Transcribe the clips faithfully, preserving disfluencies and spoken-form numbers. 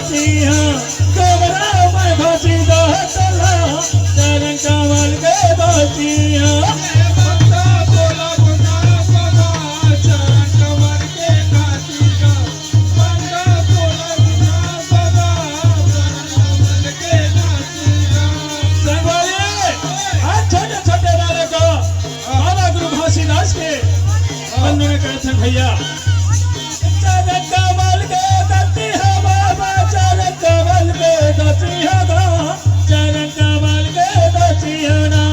सिंहा, डोमरा मैं घासी दहतला, चरण कमल के दसिया। संगवारी, आज छोटे छोटे बालक बाबा गुरु घासीदास के वंदन करथन भैया। चरण कमल के दसिया बाबा, चरण कमल के दसिया गा, चरण कमल के दसिया ना।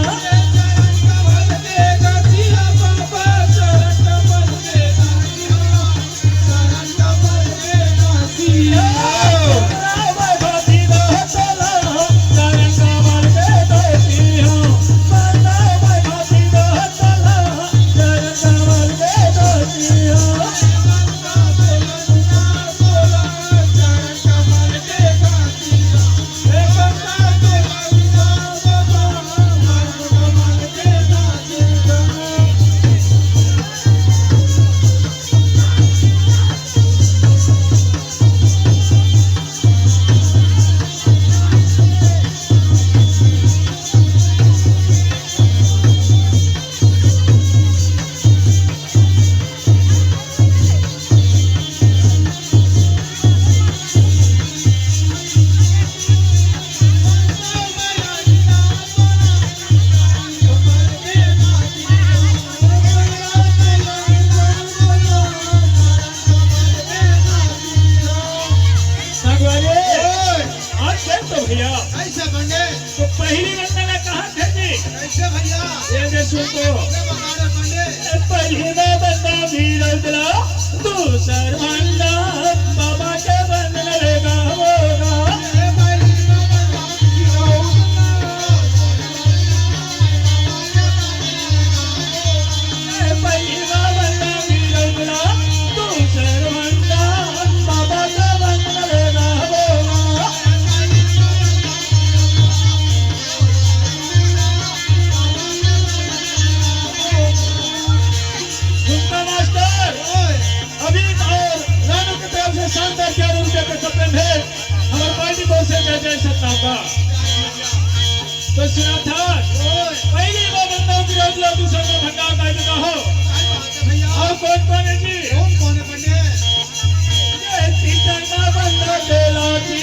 संगवारी, ओए। आज चल तो भैया। कैसे बने? तो पहली वंदना कहाँ थे जी? कैसे भैया? ये दे सुन तो। ये बता रहे पंडित। ए, पहली में बंदा वीर उतरा, दूसर वंदा बाबा के वंदन लेगा होगा। ए, पहली में बंदा वीर उतरा। झुमका मास्टर, अभी और रानू की तरफ से शानदार ग्यारह रुपया का कपड़ा है। हमारे पार्टी को से जय जय सतनाम का। तो सुना था, पहली बार बंदा वीर उतरा, दूसर में भंडार का भी कहो। और कौन कौन है जी? कौन कौन है पंडित? ये तीसर में बंदा बेला जी,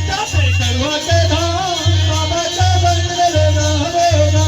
जाते करुआ के धाम, बाबा का बंद लेना होगा।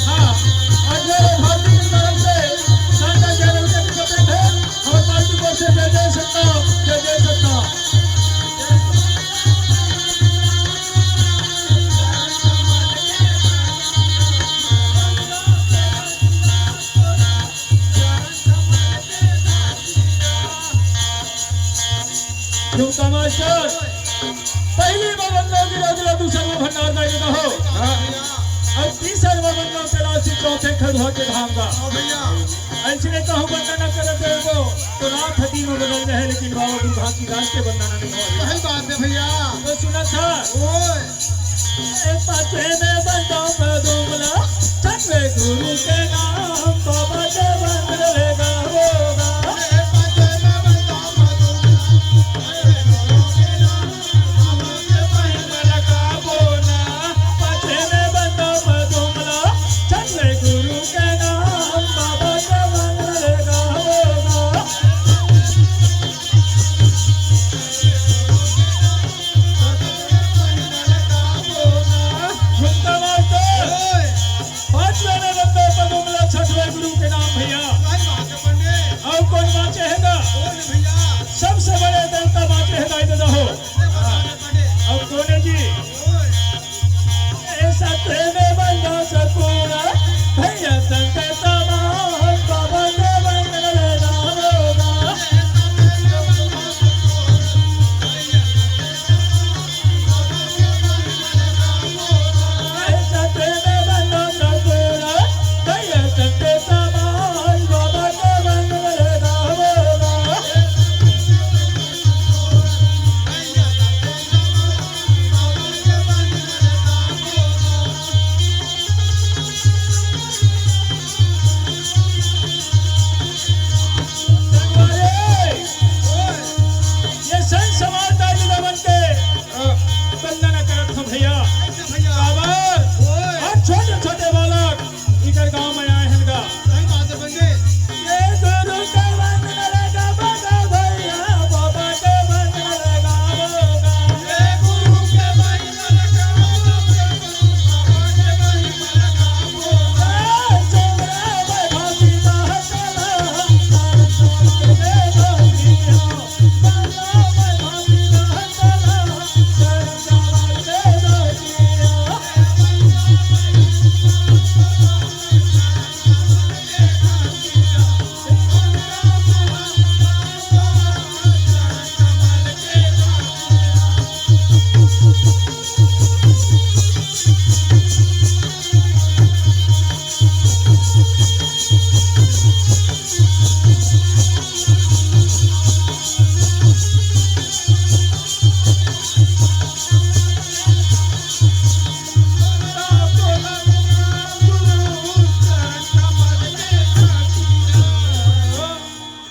हाँ, और ये भारती की तरफ से शानदार चैनल के भी कपड़े थे। और भारती को से जय जय सत्ता, जय जय सत्ता। झुमका मास्टर, पहली बार बंदा वीर उतरा, दूसर में भंडार का ये कहो। हाँ। और तीसर में बंदा कैलाश जी, चौथे खड़ुआ के धाम का। हाँ भैया। ऐसे ने कहूँ बंदा ना करे तो एगो, तो रात हती में बदल रहे, लेकिन बाबा गुरु घासीदास के बंदा ना नहीं हो। सही बात है भैया। तो सुना था। ओए। ए पाछे में बंदा पर दोगला, छठवे गुरु के